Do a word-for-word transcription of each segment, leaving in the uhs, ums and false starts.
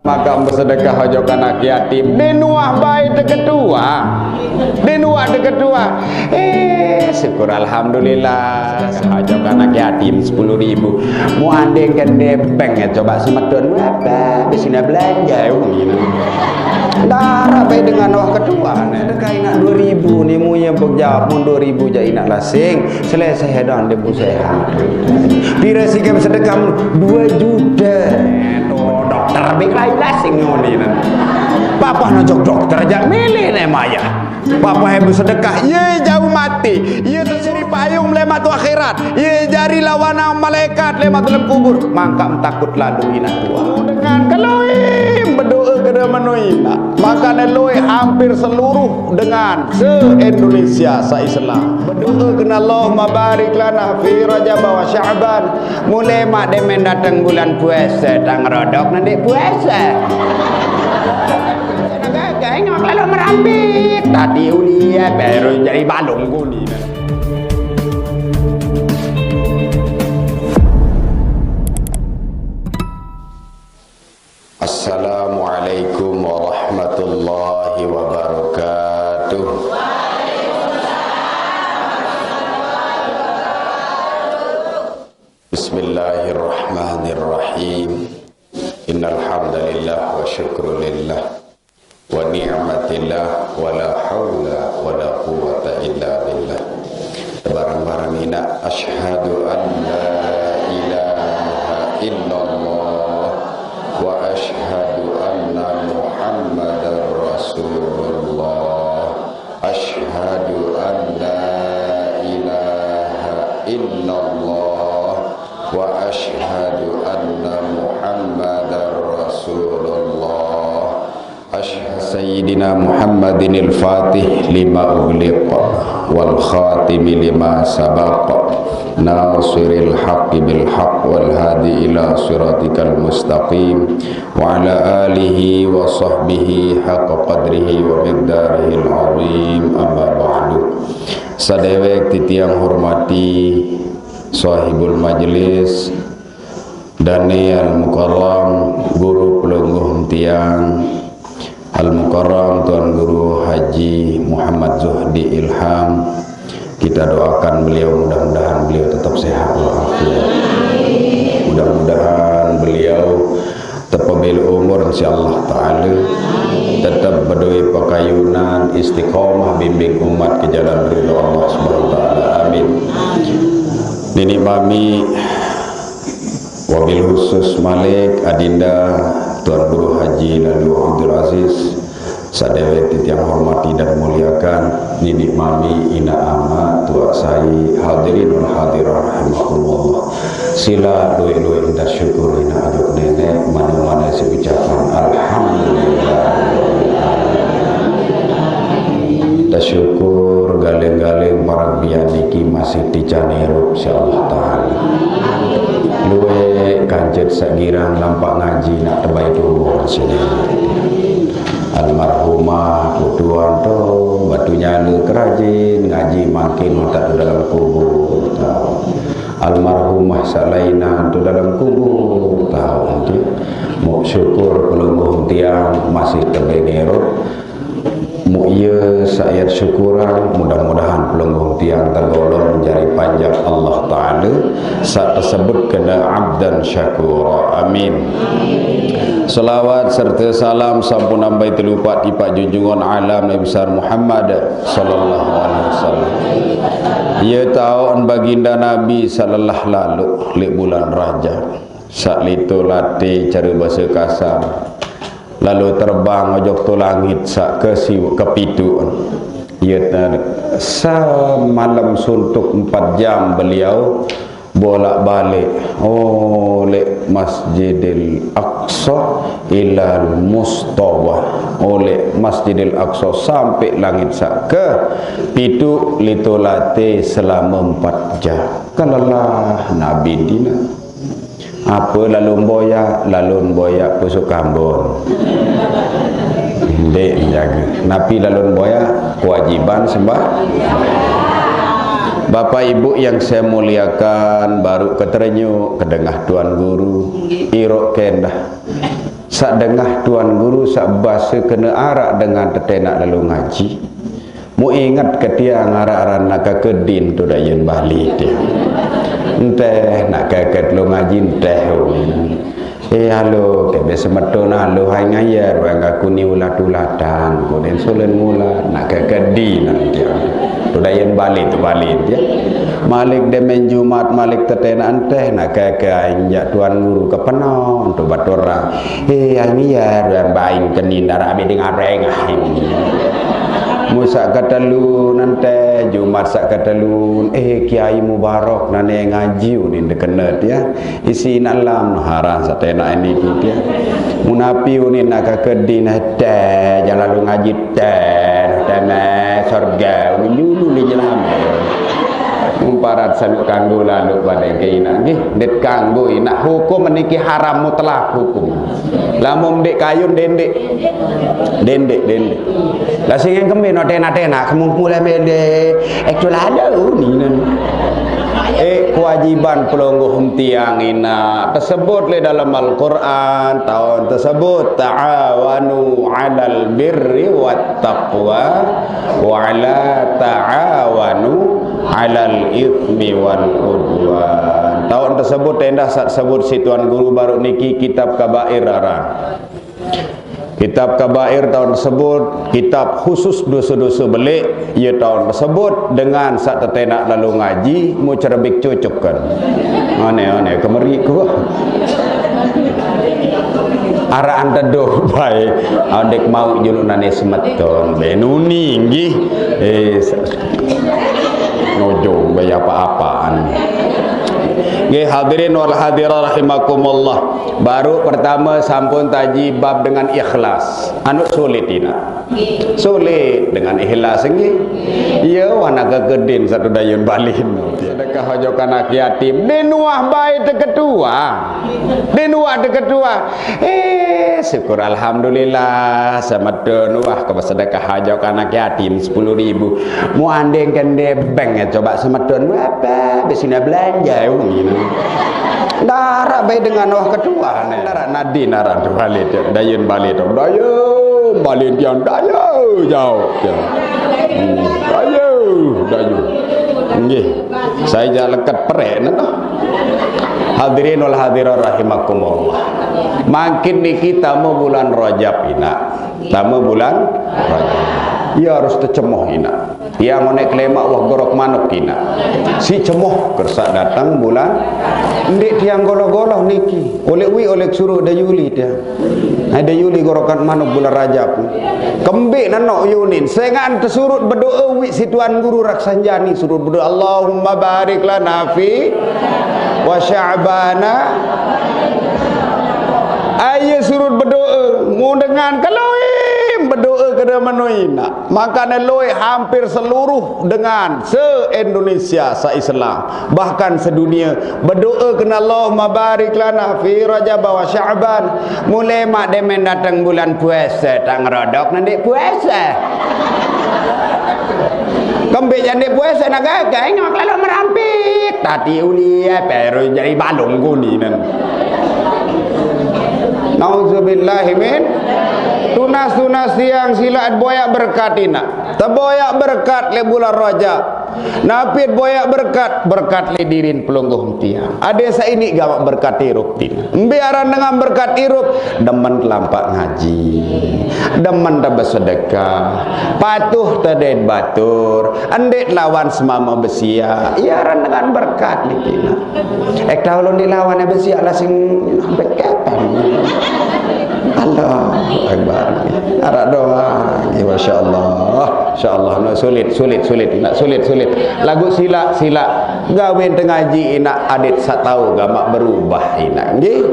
Maka bersedekah ojo anak yatim. Denuah bae teketua. Denuah teketua. Eh, syukur alhamdulillah. Ojo anak yatim sepuluh ribu. Mu andeng kan depeng ya, coba semeton apa? Di sini belanja, ngene. Darah bae dengan wah ketua. Sedekah inak dua ribu ni, mu yang berjawab, mun dua ribu ja inak lasing. Selesai hedon dia pun sehat. Pira sih kamu sedekah dua juta. Tuh, dokter bik lain lasing ngoni nah. Papa nojok dokter aja milih nih maya. Papa yang bersedekah, ye jauh mati, ye terseri payung melemat tu akhirat, ye jari lawana malaikat lemat dalam kubur, mangkam takut lalu inak tua. Dengan keluim berdoa kena menui inak. Makanya lui hampir seluruh dengan se-Indonesia sa-Islam. Berdoa kena Allahumma barik lana fi Rajab wa Sya'ban. Mulai mak demen datang bulan puasa, tang rodok nanti puasa. Gagai ngak lalu merambit. Tadi ulia baru jadi balung guni. Assalamualaikum warahmatullahi wabarakatuh. Bismillahirrahmanirrahim. Innal hamdalillah wa syukru lillah. Wa ni'matillah wa la haula wa la quwwata illa billah. Bareng-bareng ina, asyhadu an la ilaha illallah wa asyhadu anna Muhammadar Rasulullah. Asyhadu an la ilaha illallah wa asyhadu anna Muhammadar Rasulullah. Asyhadu Sayyidina Muhammadinil Fatih lima ughliq wal khatimi lima sabaq, nasiril haqqi bil haqq wal hadi ila siratikal mustaqim, wa ala alihi wa sahbihi haqqa qadrihi wa miqdarihil azim, amma ba'du. Sadewek titiang hormati sahibul majlis, Dane Al-Mukarram, guru pelungguh tiang, Al-Mukarram Tuan Guru Haji Muhammad Zuhdi Ilham. Kita doakan beliau, mudah-mudahan beliau tetap sehat walafiat. Mudah-mudahan beliau tetap beri umur, insyaallah taala. Tetap berdua pakayunan, istiqomah bimbing umat ke jalan ridho Allah Subhanahu wa taala. Amin. Nini mami, wabil khusus Malik, Adinda Tuan Guru Haji Lalu Abdul Aziz, sadewek titiang hormati dan muliakan, nini mami, ina ama, tuak sai, hadirin wal hadirah rahimakumullah. Sila luwe-luwe inda syukur ina ajok nenek, mana-mana si ucapan alhamdulillah. Tasyukur galeng-galeng parab bian niki masih ticani rup si Allah Ta'ala. Luwe kancet sagirang nampak ngaji nak tebai turun sini. Almarhumah Tuan tu batu nyala kerajin ngaji makin mata tu dalam kubur. Tahu. Almarhumah salainan tu dalam kubur. Tahu nanti. Mau syukur pelungguh tiang masih tebengerup. Mu iya saayat syukuran, mudah-mudahan pelungguh tiang tergolong jari panjak Allah Ta'ala, sa tersebut kena abdan syakura. Amin. Selawat serta salam sampun ambai telupat tipak junjungan alam Nabi besar Muhammad sallallahu alaihi wasallam. Ia taun baginda Nabi sallallahu lalu lek bulan Rajab. Sak lito late cara bahasa kasar. Lalu terbang ojok tu langit sak ke siu kepitu. Ia semalam suntuk empat jam beliau bolak-balik oleh Masjidil Aqsa ilal Mustawa, oleh Masjidil Aqsa sampai langit sak ke pitu lito late selama empat jam. Kalelah Nabi dina. Apa lalu boyak? Lalu boyak pusuk kambun. Dek menjaga. Napi lalu boyak? Kewajiban sembah. Bapak Ibu yang saya muliakan, baru keterenyuk kedengah Tuan Guru, iruk kendah. Sak dengah tuan guru sak basa kena arak dengan tetenak lalu ngaji. Mu ingat ke tiang arak ranak ke kedin tu dayen balik dia. Enteh nak keket lu ngaji enteh. Eh, halo, kebe semeton halo hai ngayar wang aku ni ulat-ulatan. Kunin sulen mula nak keket di nanti. Tu dayen balik tu balik dia. Malik demen Jumat, malik tetenak enteh nak keke injak tuan guru ke penon tu batur. Eh, almiah, ruang baing kenin darah abis dengar rengah ini. Musak ketelu nante, Jumat sak ketelu, eh, Kiai Mubarak nane ngaji unin dekenet ya. Isi nak lam, harang satena ini kita. Munapi unin nak kakedi nah teh, jalan lu ngaji teh, teh meh, sorga, unin dulu ni jelam. Mumparat saluk kanggo lalu pada ke inak, nggih. Ndet kanggo inak, hukum niki haram mutlak hukum. Lamun dek kayun dendek. Dendek, dendek. Lah sing yang kembe no tena-tena, kemung mulai mende. Ektu lada uni nan. Eh, kewajiban pelongguh tiang ina tersebut le dalam Al-Quran, tahun tersebut ta'awanu 'alal birri wat taqwa wa 'ala ta'awanu 'alal itsmi wal udwan. Tahun tersebut tenda sat sebut si tuan guru baru niki kitab kabair aran. Kitab kabair tahun tersebut, kitab khusus dosa-dosa belik, ia tahun tersebut dengan sat tetenak lalu ngaji, mu cerebik cucuk kan. Aneh-aneh, kemeri ku. Araan teduh, baik. Adik mau juluk nane semeton. Benuni, nggih. Eh, sa-, nojo, bayi apa-apaan. Nggih, hadirin wal hadirah rahimakumullah. Baru pertama sampun taji bab dengan ikhlas. Anu sulit ina. Sulit dengan ikhlas nggih. Iya, wana gegedin satu dayun balin. Sedekah ojo kanak yatim. Denuah bae teketua. Denuah teketua. Eh, syukur alhamdulillah. Sama denuah ke sedekah ojo kanak yatim sepuluh ribu. Mu andeng kende bank ya, coba semeton apa? Besina belanja, ngene. Darak bae dengan wah ketua, ne. Darak nadin aran tu balik, dayun balik tu. Dayun, balik tiang, dayun, jauh, ya. Hmm, dayun, dayun. Nggih, saya jak leket perek, ne, toh. Hadirin wal hadirat rahimakumullah. Makin ni kita mau bulan Rajab, ina. Tamu bulan Rajab. Ia harus tercemoh ina. Ia ngonek kelemak wah gorok manuk ina. Si cemoh kersa datang bulan. Ndik tiang goloh-goloh niki. Oleh wi oleh suruh dayuli tiang. Hai dayuli gorokan manuk bulan Rajab. Kembik nenok yunin. Sengan tersurut berdoa wi si tuan guru Raksanjani surut berdoa. Allahumma barik lana fi wa sya'bana. Aye surut berdoa, mu dengan keloim berdoa ke menui nak. Makane loi hampir seluruh dengan se-Indonesia, se-Islam, bahkan sedunia berdoa kena Allahumma barik lana fi Rajab wa Sya'ban. Mulai mak demen datang bulan puasa, tak ngerodok nanti puasa. Kembik jande puasa nak gagai ngak lalu merampik. Tati uli ya peru jadi balung kuni nan. Nauzubillahi min. Tunas-tunas tiang sila boyak berkat ina. Teboyak berkat le bulan Rajab. Napit boyak berkat, berkat le dirin pelungguh tiang. Ada saini gamak berkat irup tina. Mbiaran dengan berkat irup, demen telampak ngaji. Demen te bersedekah. Patuh te dait batur. Endit lawan semama besia. Iaran dengan berkat niki nah. Ek tahu lo dilawan yang besi ala sing berkatan. Allahu Akbar. Arak doa. Ya, Masya Allah. Masya Allah. No, sulit, sulit, sulit. Nak sulit, sulit. Lagu sila, sila. Gawin tengaji inak adit satau gamak berubah inak. Nggih.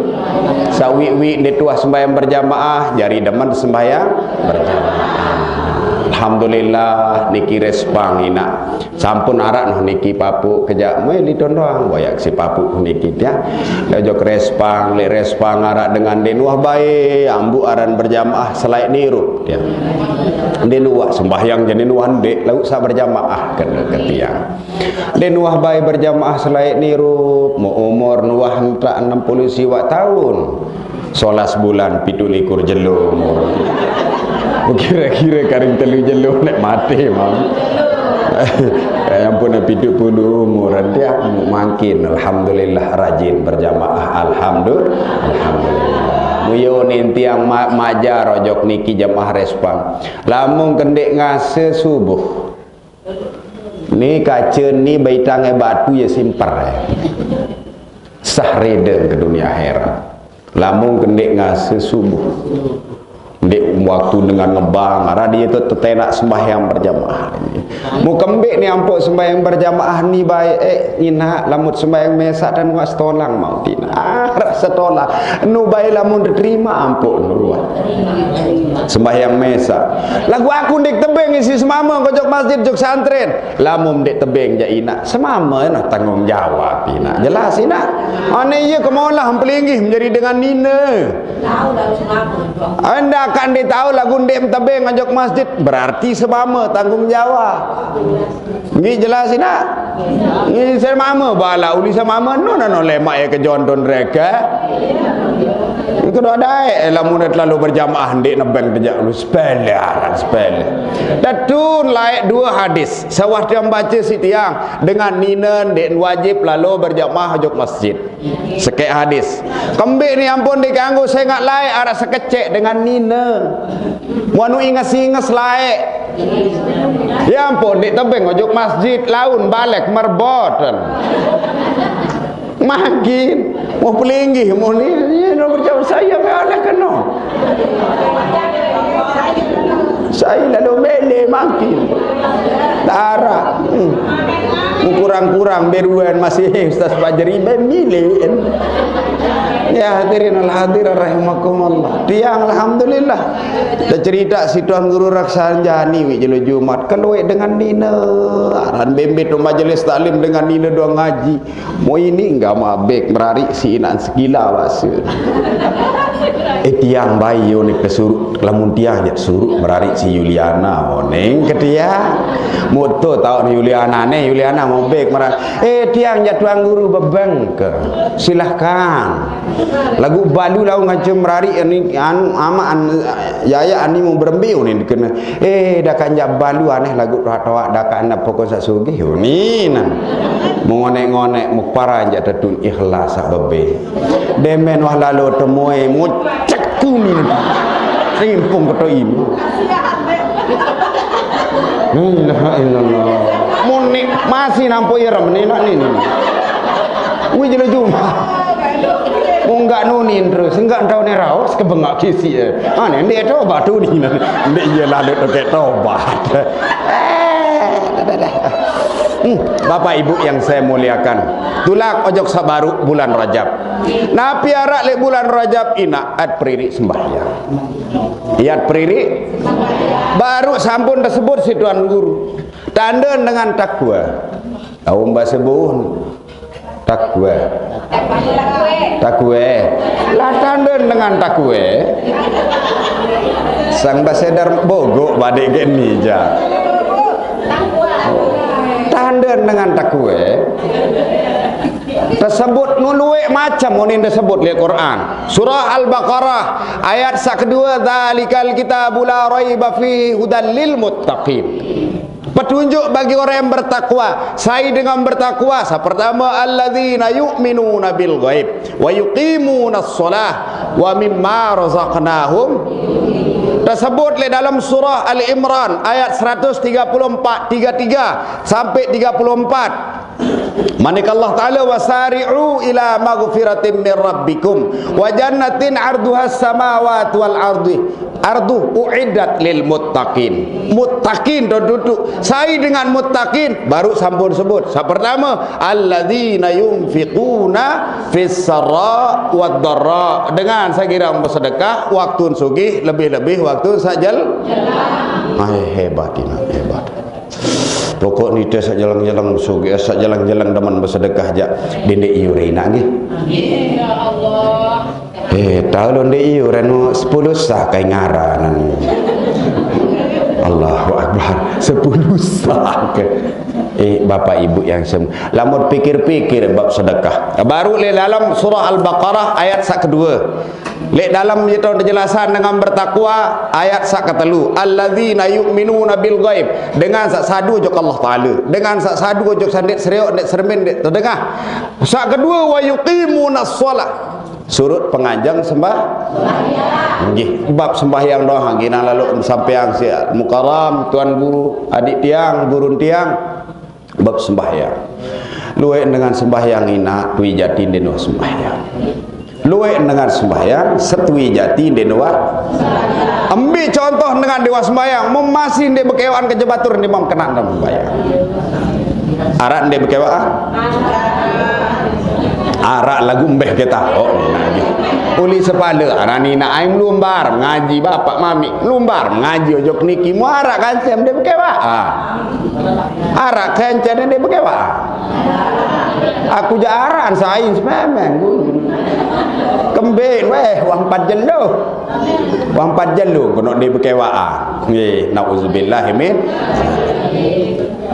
Sawi-wi ni tuah sembahyang berjamaah, jari demen sembahyang berjamaah. Alhamdulillah, niki respang inak. Sampun arak noh niki papuk kejak mai liton doang. Boyak si papuk niki tiang. Lejok respang, le respang arak dengan den wah bae. Ambu aran berjamaah selaik nirup tiang. Den wah sembahyang jadi nuan dek lauk sa berjamaah kena ke tiang. Den wah bae berjamaah selaik nirup. Mu umur nuah entak enam puluh siwak tahun. Solas bulan pitu likur jelo umur. Kira-kira karing telu jelo nek mati, Mam. Kayak ampun, pitu puluh umur dia mangkin. Alhamdulillah, rajin berjamaah. Alhamdulillah. Alhamdulillah. Muyo nin tiang ma majar ojok niki jamaah Respang. Lamun kendek ngase subuh. Ni kaca ni baitang e batu ya simper e. Sah reda ke dunia akhirat. Lamun kendek ngase subuh. Ndek waktu dengan ngebang, arah dia tu tetenak sembahyang berjamaah. Mu kembik ni ampuk sembahyang berjamaah ni baik, eh, ina lamut sembahyang mesak dan wak setolang mau tina. Ah, setolang. Nu baik lamun diterima ampuk nu ruat. Sembahyang mesak. Lagu aku ndik tebeng isi semama kojok masjid jok santren. Lamun dek tebeng jak inak, semama nah tanggung jawab inak. Jelas inak. Ane iya kemolah pelinggih menjadi dengan nina. Anda kan dia tahu lagu dek tebeng ajok masjid, berarti semama tanggung jawab. Nggih jelas inak. Nggih semama bala uli semama no no no lemak ya ke jonton reka. Itu doa dae lamun terlalu berjamaah ndik nebeng tejak lu sepele aran sepele. Datun laik dua hadis. Sawah tiang baca si tiang dengan nina ndik wajib lalu berjamaah jok masjid. Sekek hadis. Kembik ni ampun dikanggo sengak laik arah sekecek dengan nina. Muanu inges-inges laik. Ya ampun, ndik tebeng ojok masjid laun balek merboten. Makin mau pelinggih mau ni, ni no berjauh saya me oleh kena. Saya lalu mele makin. Tara. Hmm. Kurang-kurang beruan masih Ustaz Fajri be mele. Ya hadirin al hadirat rahimakumullah. Tiang alhamdulillah. Tercerita si Tuan Guru Raksanjani wi jelo Jumat keluar dengan nina. Aran bembet tu majelis taklim dengan nina dua ngaji. Mo ini enggak mabek merarik si inan sekila basa. Eh tiang bayo ni kesuruh lamun tiang jak suruh merarik si Yuliana moning ke tiang. Moto tahu ni Yuliana ni Yuliana mabek merarik. Eh tiang jak tuan guru bebeng ke. Silahkan. Lagu balu lau ngajem merarik ni anu ama an, yaya ani mau berembiu ni dikena. Eh dah kan jak balu aneh lagu toak-toak dah kan nak pokok sak sugih ni nan. Mengonek-ngonek mukpara jak tetun ikhlas sak bebe. Demen wah lalu temui mucek kumi ni. Rimpung keto imu. La ilaha illallah. Mun ni masih nampu irem ni nak ni ni. Wih jelo jumpa. Munggak nunin terus, enggak tahu ni raus ke bengak kisi. Ha ni ndik tobat tu ni. Ndik iya lalu tu ke tobat. Hmm, Bapak Ibu yang saya muliakan, tulak ojok sabaru bulan Rajab. Napi arak lek bulan Rajab ina at peririk sembahyang. Iat peririk baru sampun tersebut si tuan guru. Tanda dengan takwa. Tahu bahasa buhun. Takwa. Takwa. Lah tanda dengan takwa. Sang basedar bogok badik ke ni ja. Tanda dengan takwa. Tersebut nuluik macam unin tersebut di Quran. Surah Al-Baqarah ayat sak kedua, dzalikal kitabu la raiba fihi hudal lil muttaqin. Petunjuk bagi orang yang bertakwa. Sai dengan bertakwa. Sa pertama, alladzina yu'minuna bil ghaib wa yuqimuna shalah wa mimma razaqnahum. Tersebut di dalam surah Al Imran ayat seratus tiga puluh empat, tiga tiga sampai tiga puluh empat. Manik Allah Ta'ala, wasari'u ila maghfiratin min rabbikum wa jannatin arduhas samawati wal ardi ardu uiddat lil muttaqin. Muttaqin tu duduk. Sai dengan muttaqin baru sampun sebut. Sa pertama, alladzina yunfiquna fis sarra wad darra. Dengan segera bersedekah waktu sugih lebih-lebih waktu sajal. Ai hebat ini, hebat. Pokok ni teh sak jalang-jalang sugih, sak jalang-jalang demen bersedekah jak. Dindek iu rina nggih. Amin ya Allah. Eh, tahu lo ndek iu renu sepuluh sah kai ngaranan. Allahu Akbar, sepuluh sah ke. Eh, Bapak Ibu yang sem, lamun pikir-pikir bab sedekah. Baru le dalam surah Al-Baqarah ayat sak kedua. Lek dalam itu dijelasan dengan bertakwa, ayat sak ketelu, "Alladzina yu'minuna bil ghaib", dengan sak sadu jok Allah Taala, dengan sak sadu jok sandet sereok, ndet sermen, ndet terdengah. Sak kedua, "Wa yuqimunas shalah", surut penganjang sembah. Nggih, bab sembahyang doang, nggih, nang lalu sampeang si Mukaram, tuan guru, adik tiang, gurun tiang, bab sembahyang. Luek dengan sembahyang inak, tui jati ndeno sembahyang. Luek dengan sembahyang, setui jati ndeno wa. Ambil contoh dengan dewa sembahyang, memasih ndek bekewaan ke jebatur, ndek mam kena dalam sembahyang. Arak ndek bekewaan? Arak lagu mbeh kita. Oh, lagi. Uli sepala, arani nak aing lumbar ngaji bapak mami, lumbar ngaji ojok niki, mu arak kancem ndek bekewaan. Arak kancem ndek bekewaan. Aku ja arak sain sememeng. Kembin weh, wah empat jelo. Wah empat jelo kena ndek bekewaan. Nggih, nauzubillah min.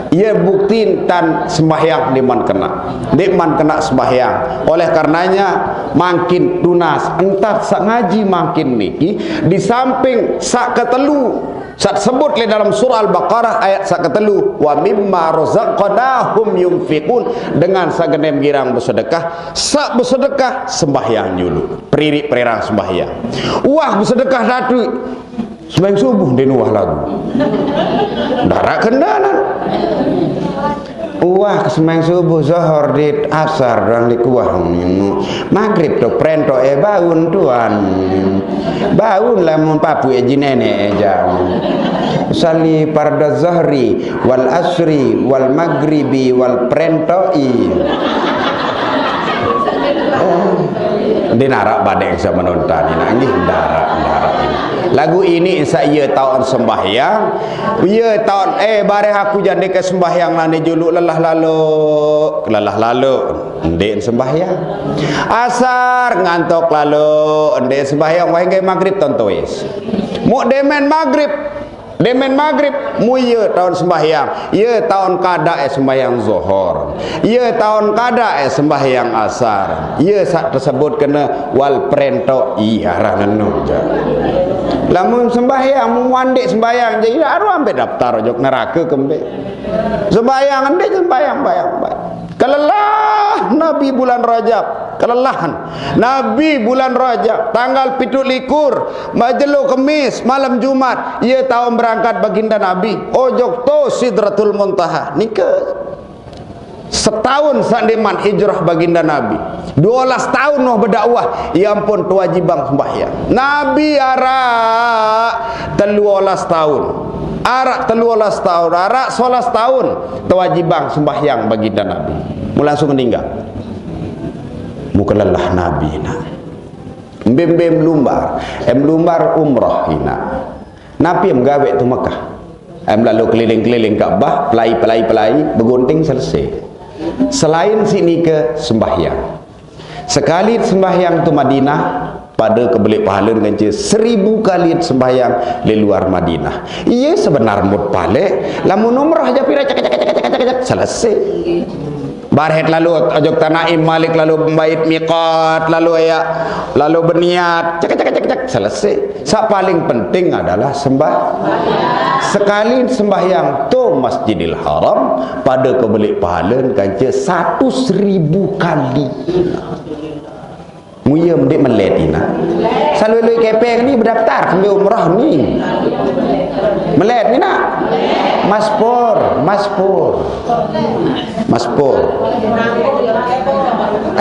Ia bukti tan sembahyang ndeman kena. Ndeman kena sembahyang. Oleh karenanya, makin tunas, entar sak ngaji makin niki, di samping sak ketelu, sak sebut le dalam surah Al-Baqarah ayat sak ketelu, "Wa mimma razaqnahum yunfiqun", dengan sak genem girang bersedekah, sak bersedekah sembahyang nyulu. Peririk pererang sembahyang. Wah, bersedekah datu. Sembahyang subuh ndeno wah lagu. Ndarak kendanan. Wah, sembahyang subuh, zohor, dit asar, dan likuah. Maghrib tu prento e baun tuan. Baun lamun papu e jinene e jam. Sali parda zohri, wal asri, wal maghribi, wal prentoi. Ndek narak badek sama nonton ini, nggih, ndarak, ndarak ini. Lagu ini insya ia taun sembahyang, ia taun, eh, bareh aku jande ke sembahyang nane julu lelah lalu, lelah lalu, ndek sembahyang. Asar ngantok lalu, ndek sembahyang, wahai maghrib tontois. Muk demen maghrib, demen maghrib, mu ia taun sembahyang, ia taun kada eh sembahyang zohor, ia taun kada eh sembahyang asar, ia sak tersebut kena wal prento iya ranenu ja. Lamun sembahyang, mu wandik sembahyang ja, ia aru ambil daftar jok neraka kembe. Sembahyang, ndek sembahyang, bayang, bayang. Kelelah Nabi bulan Rajab, kelelahan. Nabi bulan Rajab, tanggal pitu likur, majelo Kemis, malam Jumat, ia taun berangkat baginda Nabi. Ojok to Sidratul Muntaha. Nika setaun sandeman hijrah baginda Nabi. Dua belas taun noh berdakwah, ia ampun tewajibang sembahyang. Nabi arak telu belas taun. Arak telu belas taun, arak solas taun tewajibang sembahyang baginda Nabi. Mu langsung meninggal. Mu kelelah Nabi nak. Mbem-mbem lumbar, em lumbar umrah ina. Napi em gawe tu Mekah? Em lalu keliling-keliling Ka'bah, pelai, pelai, pelai, begunting selesai. Selain sini ke sembahyang. Sekali sembahyang tu Madinah, pada kebelik pahala dengan je seribu kali sembahyang di luar Madinah. Iya sebenar mut pale, lamun umrah aja pira cek, cek, cek, cek, cek, cek, selesai. Barhet lalu ojok Tanaim, malik lalu bait miqat, lalu ya, lalu berniat, cek, cek, cek, cek, selesai. Sa paling penting adalah sembah. Sekali sembahyang tu Masjidil Haram, pada kebelik pahala kance satu seribu kali. Muya mendik melet ina. Selalu-lalu kepeng ni berdaftar kembe umrah ni. Melet ni nak. Maspor, maspor. Maspor.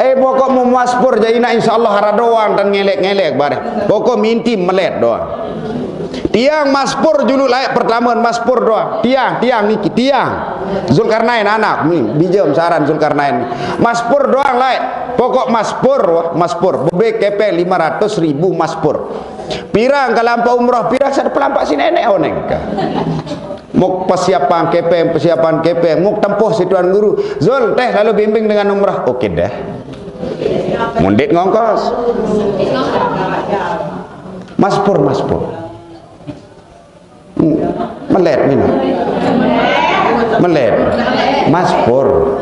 Eh, pokok mu maspor jadi nak, insya Allah hara doang dan ngelek-ngelek bareh. Pokok minti melet doang. Tiang maspur julu layak pertama maspur doang. Tiang, tiang niki, tiang. Zulkarnain anak ni, bijam saran Zulkarnain. Maspur doang layak. Pokok maspur, wah, maspur. Bebek kepeng lima ratus ribu maspur. Pirang kalampa umroh, pirang sada pelampak si nenek oneng ka. Muk persiapan kepeng, persiapan kepeng, muk tempuh si tuan guru. Zul, teh lalu bimbing dengan umroh. Oke deh. Mundik ngongkos. Maspur, maspur. Hmm, melet mina. Melet. Maspur.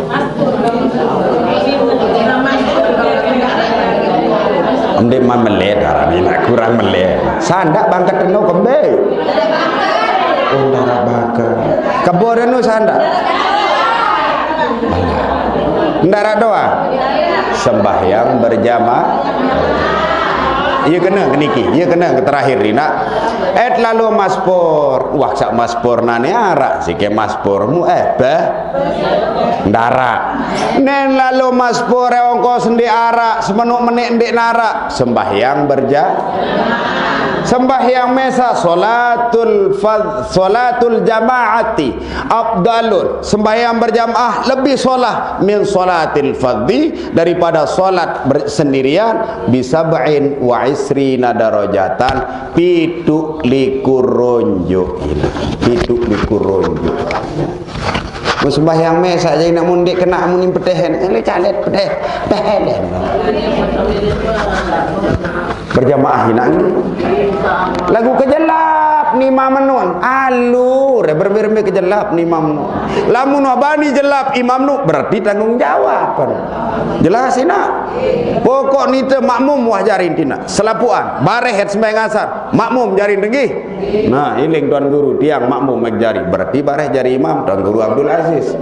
Ndeq man mele, darani nak kurang mele. Sandak bangket reno kembe. Oh, ndaraq bangket. Kebo reno sandak. Ndaraq doang. Sembahyang berjamaah. Iya kene ke niki, iya kene ke terakhir ni nak. Et lalo maspur, wah sak maspur nane araq, sike maspurmu eh beh. Ndaraq. Nen lalo maspur eh ongkos ndeq araq, semenoq meneq ndeq naraq. Sembahyang berja-, sembahyang mesa, salatul fadz, salatul jamaati afdalun. Sembahyang berjamaah lebih solah min salatil fadzi, daripada salat ber-, sendirian, bi sab'in wa isrina darajatan, pitu likur ronjuk. Pitu likur ronjuk. Mun sembahyang mesa jari nak mun ndeq kenaq mun petehen, ele calet peteh, petehen. Berjamaah inaq nggih. Laguq kejelap ni imam nun. Alur, berembe-rembe kejelap ni imam nun. Lamun wah bani jelap imam nun, berarti tanggung jawab. Jelas inaq? Pokok nite makmum wah jari ntina. Selapuqan, bareh et sembahyang asar, makmum jari nggih. Nah, iling Tuan Guru, tiang makmum meq jari. Berarti bareh jari imam, Tuan Guru Abdul Aziz.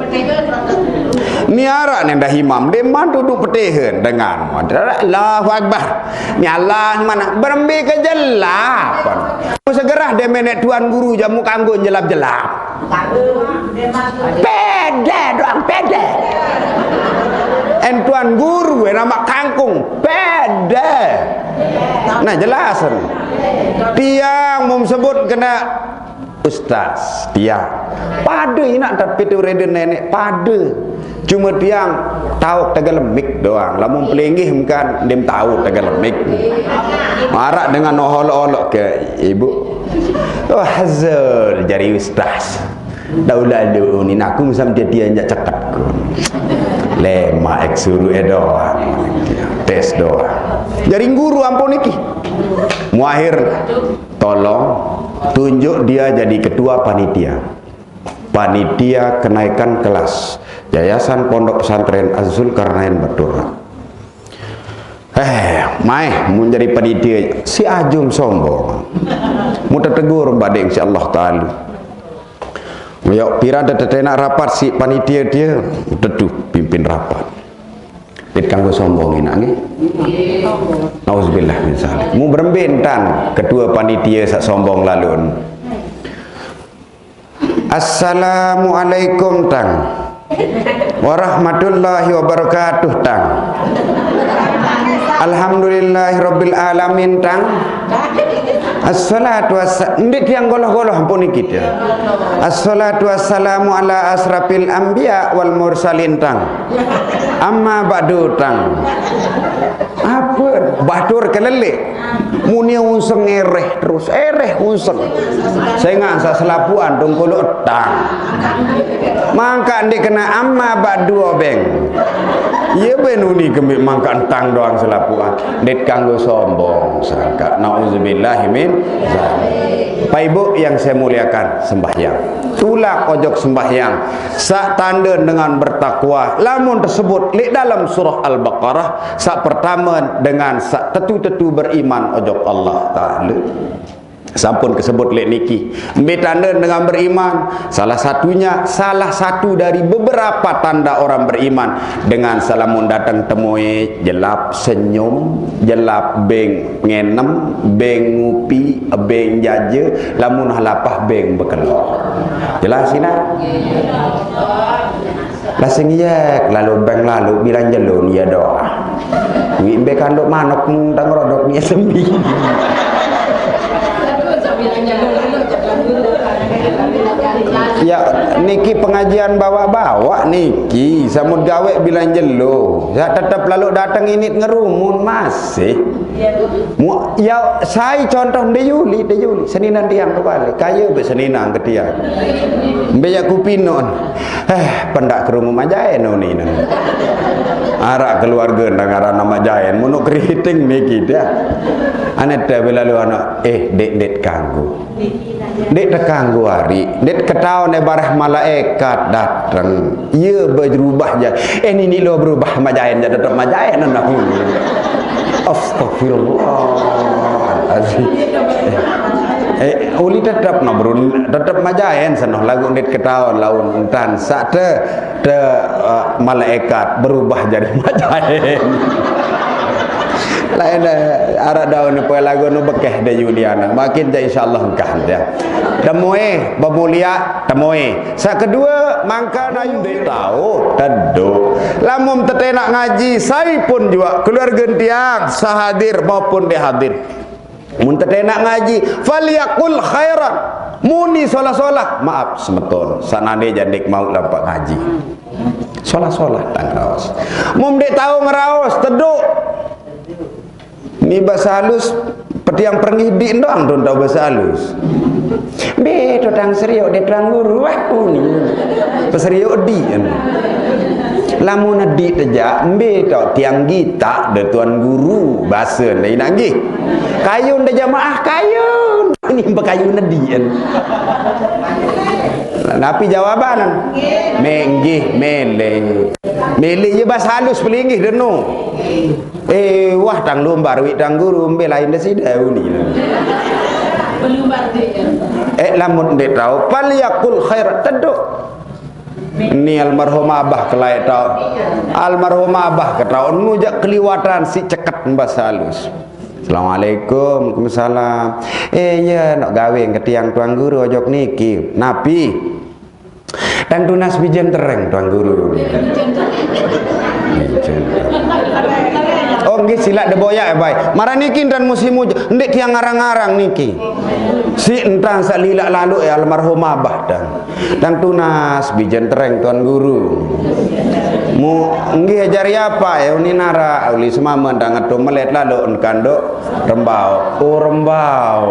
Ni araq nendah imam, ndeqman duduk petehen dengan. Allahu Akbar. Ni Allah ni mana? Berembe kejelap. Segerah de meneq Tuan Guru jamu kanggo jelap-jelap. Pede doang, pede. En Tuan Guru, en amaq kangkung, pede. Nah, jelas. Tiang mun sebut kene ustaz, tiang. Pade inaq tapi tu rede neneq, pade. Cuma tiang taoq tegelemik doang. Lamun pelinggih mengkan ndeqm taoq tegelemik. Maraq dengan olok-olok ke ibu. Oh, hazal jari ustaz. Dau lalu ni naku sam dia dia njak ceket ku. Lema ek suruh eh doang. Tes doang. Jari guru ampun iki. Muakhir, tolong tunjuk dia jadi ketua panitia. Panitia kenaikan kelas Yayasan Pondok Pesantren Az-Zulkarnain Batur. Eh, maeh mun jari panitia, si ajum sombong. Mu tetegur badeq, insya Allah Taala. Yo, piran tetetenak rapat si panitia dia, teduh pimpin rapat. Ndeq kanggo sombong inaq nggih. Nauzubillah min zalik. Mu berembe entan ketua panitia saq sombong lalun. Assalamualaikum, tang. Warahmatullahi wabarakatuh, tang. Alhamdulillahirabbil alamin, tang. Assalatu wassa-, ndeq tiang goloh-goloh, ampun niki, ya. Assalatu wassalamu ala asrafil anbiya wal mursalin, tang. Amma ba'du, tang. Apa? Batur kelelek. Muni unseng ereh terus, ereh unseng. Sengaq saq selapuqan dongkoloq etang. Mangkaq ndeq kena amma ba'du obeng. Iya ben uni kembeq mangkaq entang doang selapuqan. Ndeq kanggo sombong sangkaq. Nauzubillahi min zalik. Bapak Ibu yang saya muliakan, sembahyang. Tulak ojok sembahyang. Saq tande dengan bertakwa, lamun tersebut leq dalam surah Al-Baqarah, saq pertame dengan saq tetu-tetu beriman ojok Allah Taala. Sampun kesebut leq niki. Mbe tande dengan beriman? Salah satunya, salah satu dari beberapa tanda orang beriman, dengan salamun dateng temue, jelap senyum, jelap beng ngenem, beng ngupi, beng jaje, lamun lapah beng bekelor. Jelas, Ina? Lah sing iye, lalu beng lalu bilang jelo ni ya doa. Wi mbe kanduk manuk, hmm, tang rodok ni sembi. Ya, niki pengajian bawa-bawa niki, samut gawe bilang jelo. Ya tetep lalu dateng init ngerumun masih. Mu-, ya, sai contoh nde Yuli, nde Yuli. Seninan tiang kebalik. Kaya be seninan ke tiang. Mbe ya kupinon. Eh, pendak kerungu majaen noni nang. Arak keluarga nang aran nama jaen. Munuk keriting niki dah. Ane te belalu anak, eh, dek, dek kanggu. Ndeq tekanggo ariq, ndeq ketaon eh bareh malaekat dateng. Ie berubah jaq. Eh, niniq lo berubah majaen jaq, tetep majaen nah. Astagfirullahalazim. Eh, uli tetep no, Bro, tetep majaen seno lagu ndit ketaon laun entan sak te, te, eh, malaikat berubah jadi majaen. Lain, eh, arak daun ni poe lagu nu bekeh de Juliana. Makin ja insyaallah engkah ya. Temue, bemulia, temue. Sak kedua, mangka na ayu ndeq tao, tedoq. Lamun tetenak ngaji, sai pun juaq, keluarge tiang, sahadir maupun ndeq hadir. Mun tetenak ngaji, falyaqul khairan. Muni solah-solah, maaf semeton, sanane jaq ndeq mauq lampaq ngaji. Solah-solah tang raos. Mun ndeq tao ngeraos, tedoq. Ni basa halus, petiang perenggih dik ndoang tun tao basa halus. Mbe to tang seriuk de tuan guru, wah, uni. Peseriuk dik, kan. Lamun dik tejaq, mbe to tiang gitak de tuan guru, basa de inaq nggih. Kayun de jamaah, kayun. Ni bekayun dik, kan. Napi jawaban? Menggih, mele. Mele ye basa halus pelinggih deno. Eh, wah, tang lumbar wiq tang guru, mbe lain deside uni. Eh, lamun ndeq tao, falyaqul khair, tedoq. Ni almarhum abah kelai tao. Almarhum abah ketao, nu jaq keliwatan siq ceket basa halus. Assalamualaikum. Waalaikumsalam. Eh, iya, nok gawe ketiang tuan guru ojok niki. Napi? Tang tunas bijen tereng, tuan guru. Bijen tereng. Oh, nggih, silaq de boyaq, eh, bae. Maraq niki entan musim ujan, ndeq tiang ngarang-ngarang niki. Siq entan saq lilaq laluq, eh, almarhum abah tang. Tang tunas bijen tereng, tuan guru. Mu, nggih, jari apa, eh, uni naraq, uli semame tang ngetum melet laluq en kanduk. Rembau. Oh, rembau.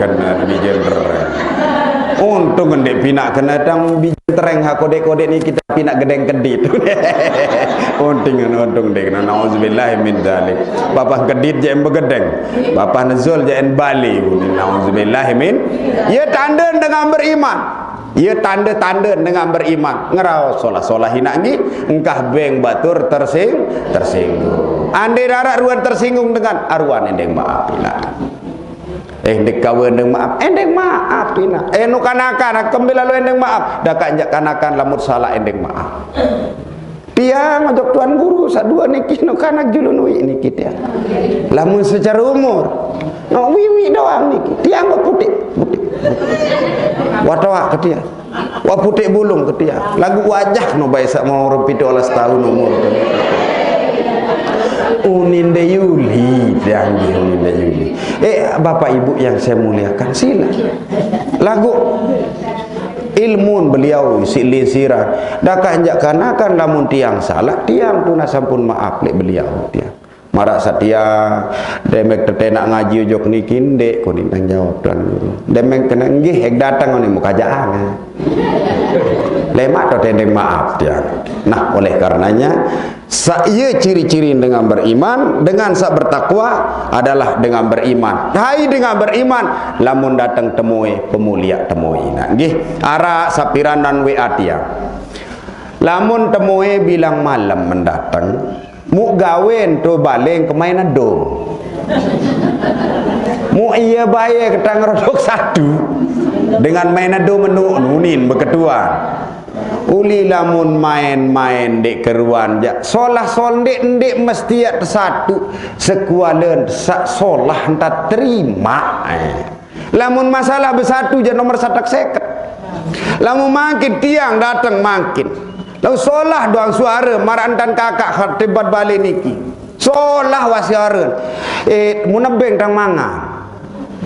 Kene bijen tereng. Untung ndeq pinaq kene tang bijen tereng, ha, kodeq-kodeq niki tang pinaq gedeng kedit. Untung, untung ndeq kene. Nauzubillah min dzalik. Papah kedit jaq en begedeng. Papah nezul jaq en bali. Nauzubillah min. Ye tande dengan beriman. Ye tande-tande dengan beriman. Ngeraos solah-solah inaq nggih, engkah beng batur tersing-, tersinggung. Ande araq ruan tersinggung dengan aruan endeng maaf inaq. Eh, ndeq kawe endeng maaf, endeng maaf inaq. Eh, nu kanakan, kembe lalo endeng maaf. Dakaq njaq kanakan lamun salaq endeng maaf. Tiang ojok tuan guru, saq due niki nu kanak julun wiq niki tiang. Lamun secare umur, no wiq-wiq doang niki. Tiang wah puteq, puteq, puteq. Wah toaq ke tiang. Wah puteq bulung ke tiang. Laguq wajah no bae saq mau orang pitu olas taun umur. Unin de Yuli, tiang nggih unin de Yuli. Eh, Bapak Ibu yang saya muliakan, sila. Laguq ilmun beliau siq lin sira. Dakaq njaq kanakan lamun tiang salaq, tiang tunas sampun maaf leq beliau, tiang. Maraq saq tiang, demeq tetenak ngaji ojok niki ndeq, koni tang jawab tuan guru. Demeq kene nggih, ek dateng ni muka jaang. Lemaq to tendeng maaf tiang. Nah, oleh karenanya, saq ye ciri-ciri dengan beriman, dengan saq bertakwa adalah dengan beriman. Hai dengan beriman, lamun dateng temue, pemuliaq temue inaq. Nggih, araq sapiran dan W A tiang. Lamun temue bilang malem mendateng, muq gawen to bale kemaen edung. Muq iye bae ketang rodok satu dengan maen edung menuq nunin beketuan. Uli lamun maen-maen ndeq keruan jaq, solah sol ndeq, ndeq mesti yaq tesatu, sekualen saq solah ntat terimaq. Eh. Lamun masalah besatu jaq nomor satak seket. Lamun mangkin tiang dateng mangkin. Lamun solah doang suare maraq ntan kakak khat tebat bale niki. Solah wah suare. Eh, mun nebeng tang mangan.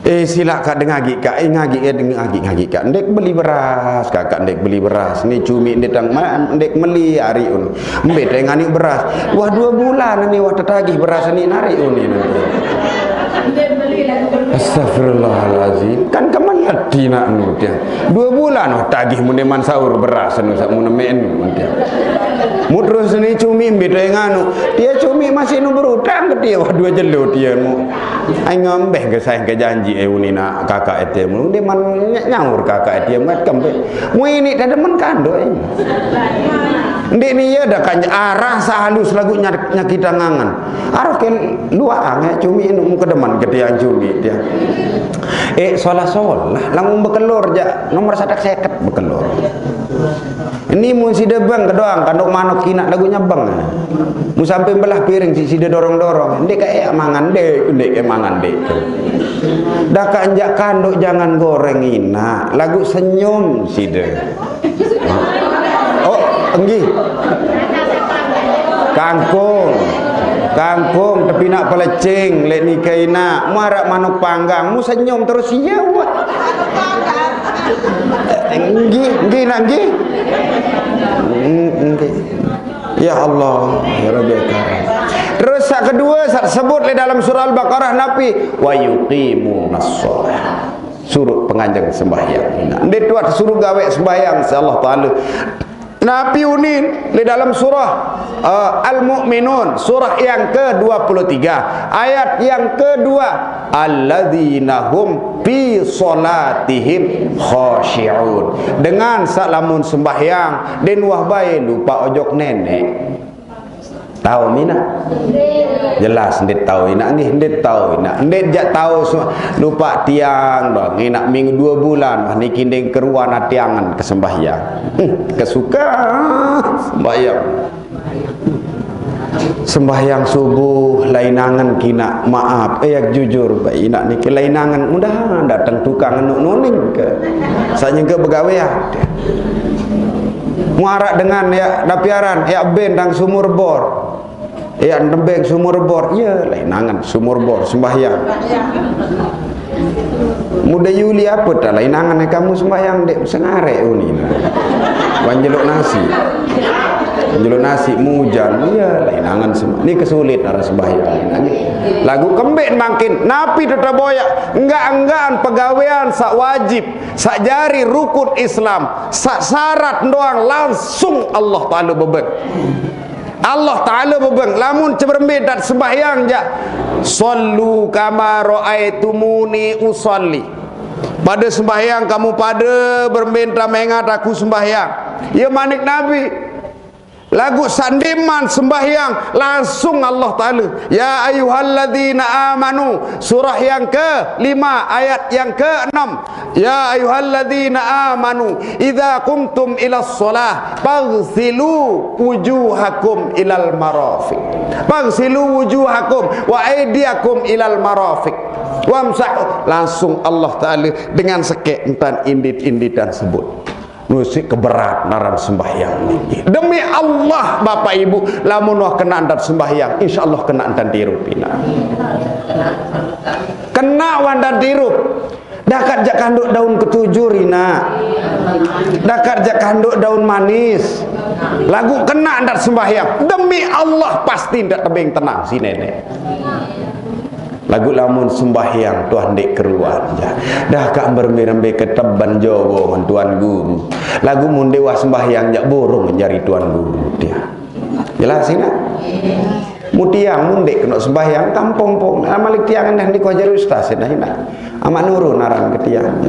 Eh, silaq kak dengagik kak, eh, ngagik, eh, dengagik, ngagik kak. Ndeq beli beras, kakak ndeq beli beras. Ni cumi ndeq tang ma-, ndeq meli ari un. Mbe tengani beras. Wah, due bulan ni wah tetagih beras ni nari un ni. Astagfirullahalazim. Kan kemelet inaq nu tiang. Due bulan wah tagih mun ndeqman saur beras nu saq mun nemeq nu tiang. Mu terus ni cumi mbe tenganu. Tiang cumi masih nu berutang ke tiang wah due jelo tiang mu. Ai ngambeh ke sae ke janji, eh, unin kakak ete mu. Ndeqman nyaur kakak ete mu kembe. Mu ini tade men kanduk, eh. Ndeq ni ye dah kan arah sehalus lagu nyak-, nyakitang angen. Arah ke luaq ange cumi nu muka demen ke tiang cumi tiang. Eh, solah-solah, lamun bekelor jaq nomor satak seket bekelor. Ini mun side beng kedoang, kanduk manuk kinak lagu nyebeng. Mu sampai belah piring si side dorong-dorong. Ndeq kayak mangan, ndeq, ndeq kayak mangan, ndeq. Dah kanjak kanduk jangan goreng inak, lagu senyum side. Oh, enggih. Kangkung. Kangkung, tepinak pelecing, leq nike inak. Mu araq manuk panggang, mu senyum terus, iya, wah. Enggih, enggih, nak enggih. Mm, enggih. Ya Allah, ya Rabbi karim. Terus saq kedue, saq sebut leq dalam surah Al-Baqarah napi? "Wa yuqimunas shalah." Suruq penganjeng sembahyang. Nah, ndeq tuah suruq gaweq sembahyang siq Allah Taala. Napi unin leq dalam surah, eh, Al-Mu'minun, surah yang kedua puluh tiga, ayat yang kedua, "Alladzina hum fi shalatihim khashi'un." Dengan saq lamun sembahyang, ndeq nuah bae lupaq ojok Neneq. Tao minaq? Jelas ndeq tao inaq, nggih, ndeq tao inaq. Ndeq jaq tao se-, lupaq tiang doang, inaq minggu due bulan, wah, niki ndeq keruan ati angen kesembahyang. Hmm, kesuka sembahyang. Sembahyang subuh lain angen kinaq, maaf, eh, jujur, bae inaq niki lain angen. Mudah dateng tukang enuk nuning ke. Saq nyengke begawean. Muaraq dengan ya, napi aran, ya ben dang sumur bor. Ya nembeng sumur bor. Iya, lain angen sumur bor sembahyang. Muda Yuli apa tak lain angen kamu sembahyang, ndeq sengarek uni. Wan jeluk nasi. Jeluk nasi mujan. Iya, lain angen sembahyang. Ni kesulit arah sembahyang. Lagu kembek mangkin. Napi tetep boyak. Enggak-enggaan pegawean saq wajib. Saq jari rukun Islam, saq syarat doang langsung Allah Taala bebeng. Allah Taala bebeng, lamun ceberembe dait sembahyang jaq, "Shollu kama ra'aitumuni usolli." Pade sembahyang kamu pade berembe entan mengat aku sembahyang. Ye manik Nabi. Laguq saq ndeqman sembahyang, langsung Allah Taala, "Ya ayyuhalladzina amanu," surah yang kelima, ayat yang keenam. "Ya ayyuhalladzina amanu, idza qumtum ilas shalah, faghsilu wujuhakum ilal marafiq. Faghsilu wujuhakum wa aidiakum ilal marafiq. Wamsahu," langsung Allah Taala dengan sekek entan indit-inditan sebut. Nusik keberat naran sembahyang niki. Demi Allah, Bapak Ibu, lamun wah kena entan sembahyang, insya Allah kena entan tirup, inaq. Kena wah entan tirup. Dakat jaq kanduk daun ketujuh, inaq. Dakat jaq kanduk daun manis. Laguq kena entan sembahyang. Demi Allah, pasti ndeq tebeng tenang si Neneq. Laguq lamun sembahyang tuah ndeq keruan, jaq. Dah kaq berembe-rembe keteben jowo ngan Tuan Guru. Laguq mun ndeq wah sembahyang jaq burung jari Tuan Guru, tiang. Jelas, inaq? Mu tiang mun ndeq kena sembahyang, kampung pun. Nah, malik tiang endah niko jari ustaz, inaq, inaq. Amaq Nurun aran ke tiang.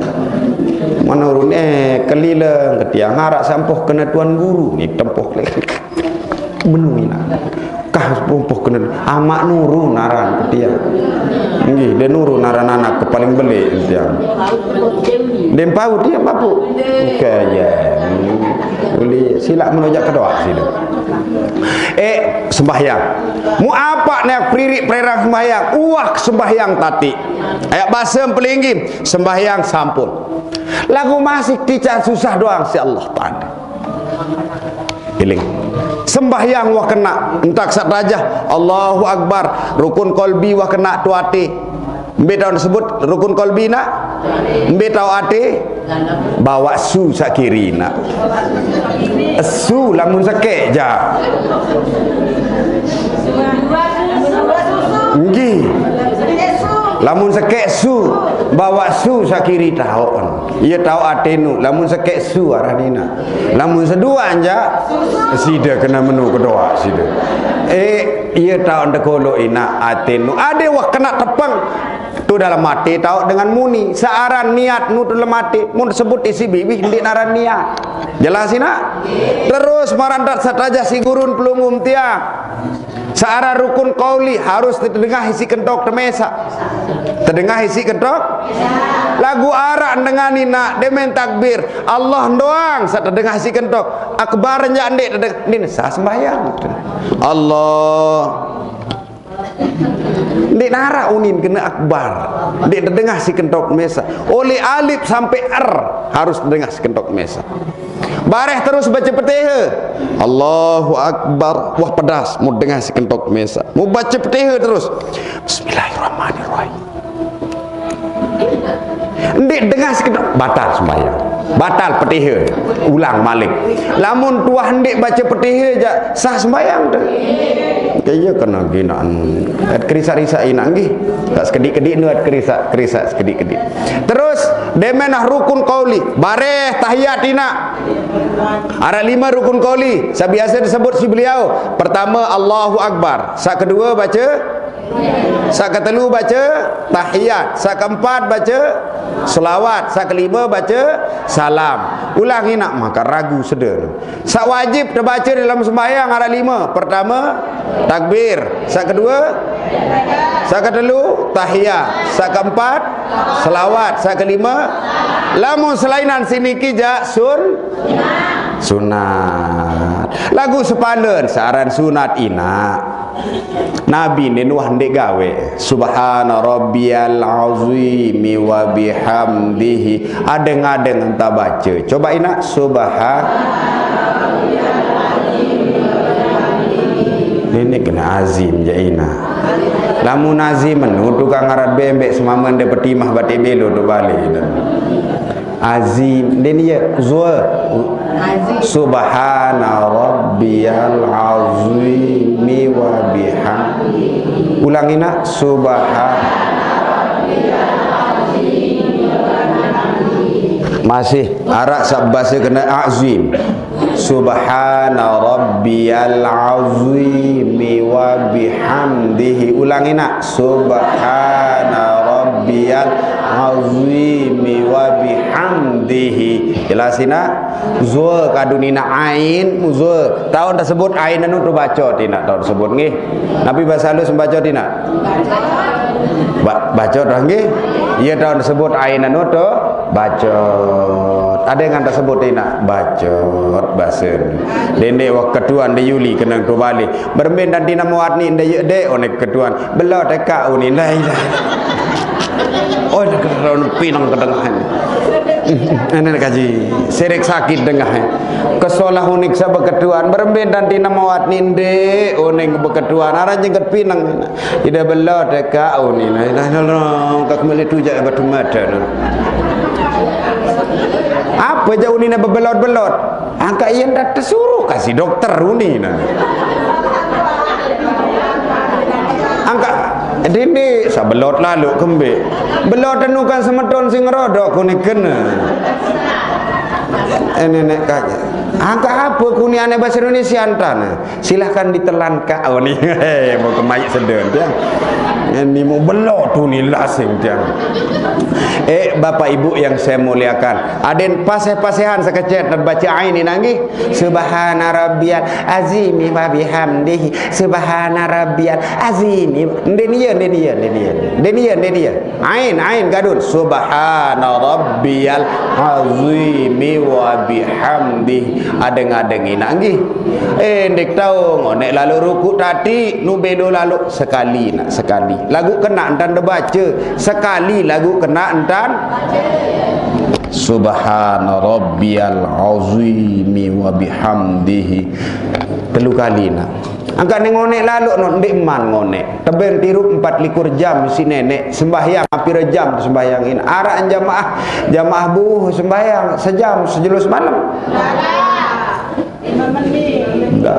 Amaq Nurun, eh, kelileng ke tiang. Harap sampoh kena Tuan Guru ni, tempoh kelileng. Menu inaq. Kah pumpuh kena Amaq Nurun aran tiang. Nggih, de Nurun aran anak ke paling belik tiang. Dem pau tiang, Bapak. Oke, ya. Uli silaq menojak kedoa sini. Eh, sembahyang. Mu apa ne pririk pererang sembahyang? Uah sembahyang tati. Ayak basa pelinggih, sembahyang sampun. Laguq masih tican susah doang si Allah Taala. Iling. Sembahyang wah kena, entak saq tajah, Allahu Akbar, rukun kolbi wah kena tu ate. Mbe tao sebut rukun kolbi, nak? Mbe tao ate? Bawaq su saq kiri, nak. Su lamun sekek jaq. Nggih. Lamun sekek su, bawaq su saq kiri taoq. Ie taoq atenu, lamun sekek su arah nina. Lamun seduaq jaq, side kena menu kedoa side. Eh, ie taoq ndeq koloq inaq atenu. Ade wah kena tepeng. Tu dalam ati tau dengan muni. Saaran niat nu dalam ati, mun sebut isi bibih ndeq naran niat. Jelas, Inak? Terus marantat satajah si gurun pelungguh tiang. Saaran rukun qauli harus tedengah isi kentok temesa. Tedengah isi kentok. Laguq araq dengan Inak, demen takbir, Allah doang saq tedengah isi kentok. Akbar jaq ndeq tedengah, ndeq sah sembahyang. Allah. Ndeq naraq unin kene akbar. Ndeq tedengah si kentok mesa. Oleh alif sampai er harus tedengah si kentok mesa. Bareh terus baca Petihe. Allahu Akbar. Wah, pedas. Mau dengah si kentok mesa. Mau baca Petihe terus. Bismillahirrahmanirrahim. Ndeq dengah si kentok, batal sembahyang. Batal Petihe. Ulang malik. Lamun tuah ndeq baca Petihe jaq, sah sembahyang te. Kaya kena ginaan. At kerisak-risak Inak nggih. Tak sekedik-kedik nu at kerisak-kerisak sekedik-kedik. Terus, demen ah rukun qauli. Bareh tahiyat Inak. Araq lime rukun qauli. Saq biase disebut si beliau. Pertame, Allahu Akbar. Saq kedue, baca. Saq ketelu, baca tahiyat. Saq keempat, baca selawat. Saq kelime, baca salam. Ulang Inak, maka ragu sede. Saq wajib tebace dalam sembahyang araq lime. Pertame, takbir. Saq kedue, saq ketelu, tahiyat. Saq keempat, selawat. Saq kelime, lamun selainan siniki jaq sun-, sunat. Laguq sepalen, saaran sunat Inak. Nabi ndeq nuah ndeq gawe. Subhana rabbiyal azimi wa bihamdihi. Adeng-adeng enta baca. Coba Inak, subhan-, ini kena azim jaq Inak. Lamun azim menu tukang ngarat bembeq semame ndeq petimah batik belo tu balik. Azim. Ndeq ni ye. Zul. Subhana rabbiyal azimi wa bihamdi. Ulang Inak. Subhan-, masih araq saq base kene azim. Subhana rabbiyal azimi wa bihamdihi. Ulang Inak. Subhana rabbiyal azimi wa bihamdihi. Jelas Inak? Zul kadun Inak ain, zul. Taun tersebut ain anu tu bacot Inak, taun tersebut nggih. Napi base alus bacot Inak? Ba-, bacot dah nggih. Iya taun tersebut ain anu tu bacot. Adeng tersebut Inak bacot basen. Dendeq wah ketuan de Yuli kenang tu balik. Berembe dan tina muat ni ndeq ye dek, oneq ketuan. Belot tekak uni, la ilaha. Oh, dah ketuan pinang kedengahan. Enak kaji, serek sakit dengah. Kesolah unik saq beketuan, berembe dan tina muat ni ndeq, oneq beketuan, araq jengket pinang. Ida belot tekak uni, la ilaha illallah, kak mele tujak batu mata. Apa jaq uni ne bebelot-belot? Angkaq yen dah tesuruh kasih dokter uni nah. Angkaq dini sabelot lalu kembe. Belot tenukan semeton sing rodok kuni kena. Eh, nenek kaki. Angkaq apa kuni ane bahasa Indonesia antana? Silahkan ditelan kak uni. Hei, mau kemaik sedon tiang. Ini mau belot uni lasing tiang. Eh, Bapak Ibu yang saya muliakan, aden paseh-pasehan sekecet dan baca ain ini nanggih. Subhana rabbiyal azimi wa bihamdihi. Subhana rabbiyal azimi. Ndeq ni ye, ndeq ni ye, ndeq ni ye. Ndeq ni ye, ndeq ni ye. Ain, ain gadun. Subhana rabbiyal azimi wa bihamdihi. Adeng-adeng Inak nggih. Eh, ndeq tao ngoneq lalu rukuk tati, nu bedo lalu sekali Inak, sekali. Laguq kena entan de bace, sekali laguq kena entan. Subhana rabbiyal azimi wa bihamdihi. Telu kali Inak. Angkaq ne ngoneq lalu no, ndeq man ngoneq. Tebeng tirup empat likur jam si nenek, sembahyang pire jam sembahyang Inak. Araq jamaah, jamaah buh sembahyang sejam sejelo semalem. Ndeq.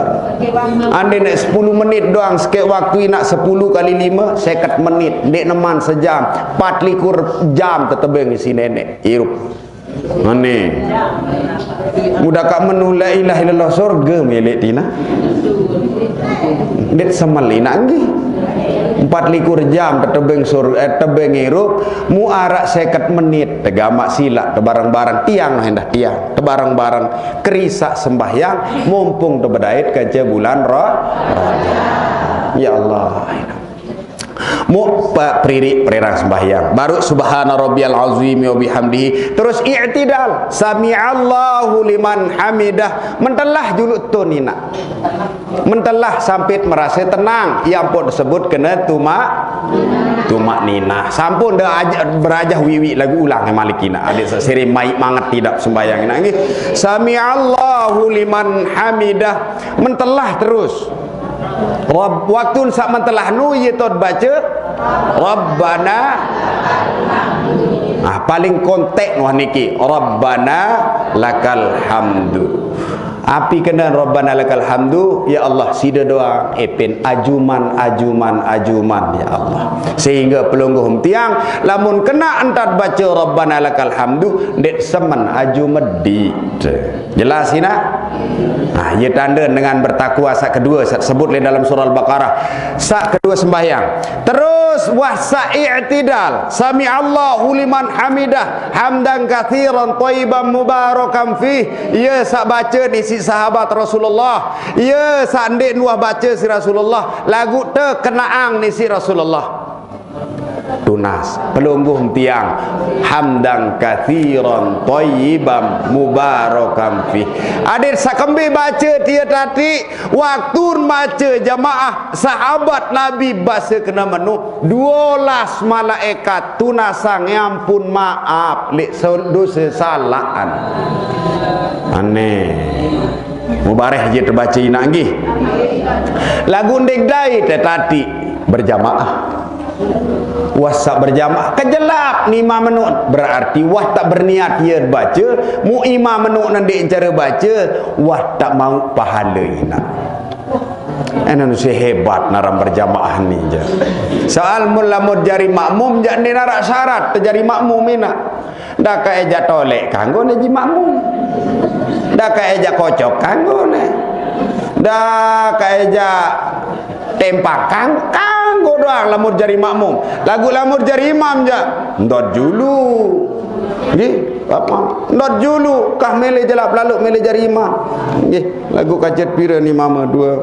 Ande nek sepuluh menit doang, sekek waktu Inak sepuluh kali lime, seket menit. Ndeq neman sejam, empat likur jam tetebeng si nenek irup. Ngene. Mudah kak menu la ilaha illallah, surga milik tina. Ndeq semel Inak nggih. Empat likur jam tetebeng sur, eh, tebeng irup, mu arak seket menit, tegamak silak, tebareng-bareng, tiang, hendah tiang, tebareng-bareng, kerisak sembahyang, mumpung tebedait kaca bulan Ra-, Rajab. Ya Allah. Mu pa-, peririk pererang sembahyang. Baru subhana rabbiyal azim wa bihamdihi. Terus i'tidal. Sami'allahu liman hamidah. Mentelah juluk tun ina. Mentelah sampit merasa tenang. Ia ampun disebut kena tumak, tumak ninah. Sampun dah aja, berajah wiwi lagu ulang yang malik ina. Adik sesiri mai manget tidak sembahyang ina nggih. Sami'allahu liman hamidah. Mentelah terus. Rabb, waktu sak mentelah nu, ia tot baca, Rabbana. Ah, paling kontek wah niki, Rabbana lakal hamdu. Api kena Rabbana lakal hamdu, ya Allah, sida doang, epin ajuman, ajuman, ajuman, ya Allah. Sehingga pelungguh tiang, lamun kena entat baca Rabbana lakal hamdu, ndet semen aju medit. Jelas ina? Nah, ia tanda dengan bertakwa sak kedua, sak sebut le dalam surah Al-Baqarah. Sak kedua sembahyang. Terus wah sak i'tidal. Sami'allahu liman hamidah. Hamdan kathiran tayyiban mubarakan fih. Ia sak baca ni si sahabat Rasulullah. Ia sak ndik nuah baca si Rasulullah. Lagu te kenaang ni si Rasulullah. Tunas. Pelungguh tiang. Hamdan kathiran tayyiban mubarakan fih. Adik sakembe baca tia tadi, waktu baca jamaah sahabat Nabi baca kena menu, dua belas malaikat tunasang ampun maaf lek so-, dosa salaan. Aneh. Mubareh je terbaca ina nggih. Lagu ndik dai tetati berjamaah. Wah sak berjamaah kejelap ni imam menuk, berarti wah tak berniat ia baca, mu imam menuk nandek cara baca, wah tak mau pahala ina. Ena nusi hebat naram berjamaah ni je. Soal mun lamun jari makmum jak ni narak syarat terjadi makmum ina. Dah ka eja tolek kanggo ne ji makmum. Dah ka eja kocok kanggo ne. Dah ka eja tempak kang-, kanggo doang lamun jari makmum. Lagu lamun jari imam ja. Ndot julu. Nggih, apa? Ndot julu kah mele jelap lalu mele jari imam. Nggih, lagu kajet pira ni mama dua